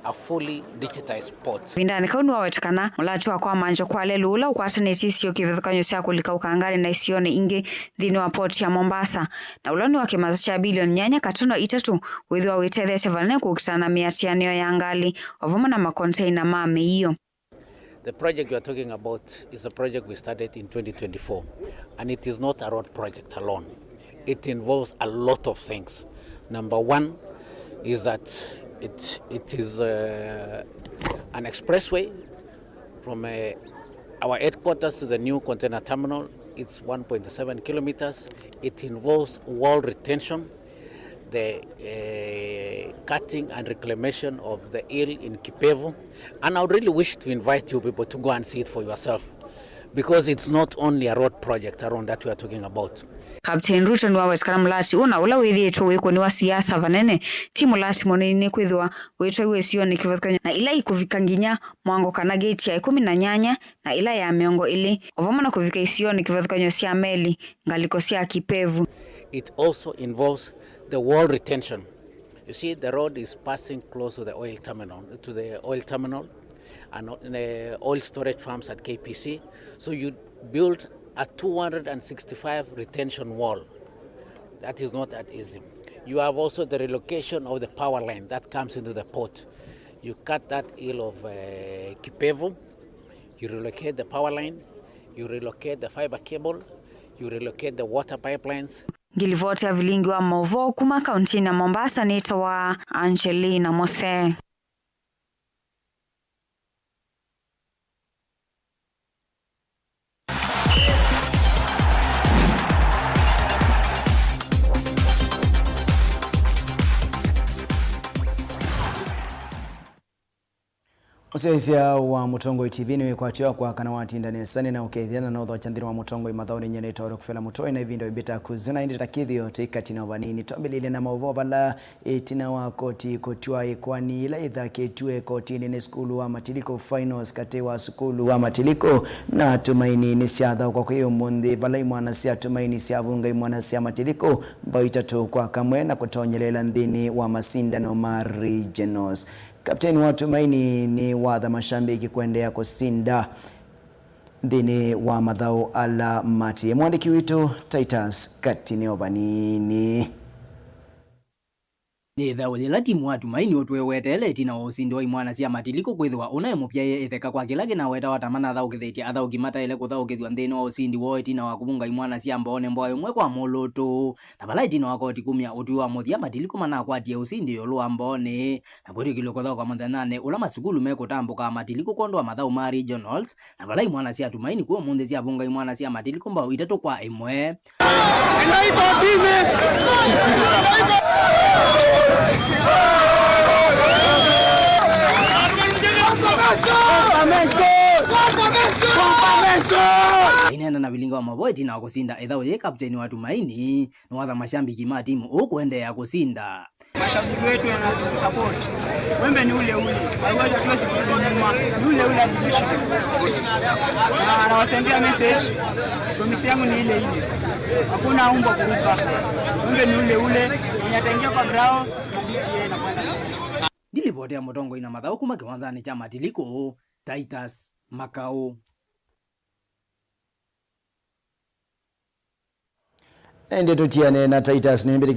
a fully digitized port. Ĩvindanĩ kau nĩwaweta kana mũlati wa kwamanthw'a kwa lelũ ũla ũkwatanĩtye isio kĩvathũkany'o sya kũlika ũkanganĩ na isionĩ ingĩ nthĩnĩ wa port ya Mombasa, na ũla nĩ wa kĩmanza kya bilioni nyanya katono itatũ, wĩthĩwa wĩtetheesya vanene kũkitana na mĩatĩanĩo ya ngalĩ o vamwe na makonteina ma mĩio. The project you are talking about is a project we started in twenty twenty-four, and it is not a road project alone. It involves a lot of things. Number one is that it, it is, uh, an expressway from, uh, our headquarters to the new container terminal. It's one point seven kilometers. It involves wall retention, the, uh, cutting and reclamation of the eel in Kipevu. And I would really wish to invite you people to go and see it for yourself, because it's not only a road project alone that we are talking about. Captain Ruto nĩwaweta kana mũlati ũũ na ũla wĩthĩĩtwe wĩkũnĩwa siasa vanene, ti mũlati mũnini nĩ kwĩthĩwa wĩtwaiwe isionĩ kĩvathũkany'o na ila ikũvika nginya mwango kana gate ya ĩkũmi na nyanya na ĩla ya mĩongo ĩlĩ, o vamwe na kũvika isionĩ kĩvathũkany'o sya meli, ngalĩko sya Kipevu. It also involves the wall retention. You see, the road is passing close to the oil terminal, to the oil terminal and, uh, oil storage farms at K P C. So you build a two hundred and sixty-five retention wall. That is not that easy. You have also the relocation of the power line that comes into the port. You cut that eel of, uh, Kipevu, you relocate the power line, you relocate the fiber cable, you relocate the water pipelines. Ngilivoti ya vilingi wa maũvoo kuma kauntinĩ ya Mombasa nĩtawa Angelina Mose. Ũsyaĩĩsya wa Mũtongoi T V nĩwĩkwatyo wakwa kana watinda nesa nĩna ũkethya na nothokya nthĩnĩ wa Mũtongoi mathaũnĩ. Nyie nĩtawa Rokufela Mũtoi na ĩvinda ĩmbĩta kũzuna ĩndĩ ta kĩthĩo tũikatine o vanini. Twambĩlĩlye na maũvoo vala ĩtina wa koti kũtw'a ĩkoani ĩla ĩthakĩtw'e kotinĩ nĩ sukulu wa Matiliko. Finals katĩ wa sukulu wa Matiliko na Tumaini nĩsyathaũkwa kwĩ ũmũnthĩ, vala imwana sya Tumaini syavunga imwana sya Matiliko mbao itatũ kwa kamwe na kũtonyelela nthĩnĩ wa masindano ma regionals. Kapteni wa Tumaini nĩwatha mashambiki kũendeea kũsinda nthĩnĩ wa mathaũ ala matiĩ. Mwandĩki witũ Titus Katini o vanini. Nĩ ĩthaũ yĩla timu wa Tumaini ũtwĩweteele ĩtina wa ũsindi wa imwana sya Matiliko kwĩthĩwa ũnaĩ mũpyaĩe ĩtheka kwa kĩla kĩnawetawa ta manathaũkĩthĩtye athaũki mataĩle kũthaũkĩthw'a nthĩnĩ wa ũsindi woo ĩtina wa kũvunga imwana sya Mboone mbao ĩmwe kwa mũlũtũ. Na vala ĩtina wa koti kumya ũtwi wa mũthya, Matiliko manakwatie ũsindi ĩũlũ wa Mboone na kwĩtĩkĩlw'a kũthaũka mũthenyanĩ ũla masukulu mekũtambũkaa Matiliko kwondũ wa mathaũ ma regionals, na vala imwana sya Tumaini kwĩ ũmũnthĩ syavunga imwana sya Matiliko mbao itatũ kwa ĩmwe. Aineena na vilinga wa mavoe ĩtina wa kũsinda ĩthaũ yĩĩ, kapteni wa Tumaini nĩwatha mashambiki ma timu ũũ kũendeea kũsinda. Mashabiki wetu wanatusupport. Wimbe ni ule ule. Haiwezi, hatuwezi kurudi nyuma. Ni ule ule hadi mwisho. Na anawasendea message. Promise yangu ni ile ile. Hakuna umbwa kuruka. Wimbe ni ule ule. Mwenye ataingia kwa ground, na B T A na kwenda. Ndilivoti ya Mũtongoi na mathaũ kuma kĩwanzanĩ kya Matiliko, Titus Makau. Ĩndĩ tũtiane na Titus, nĩmbĩtĩkĩlye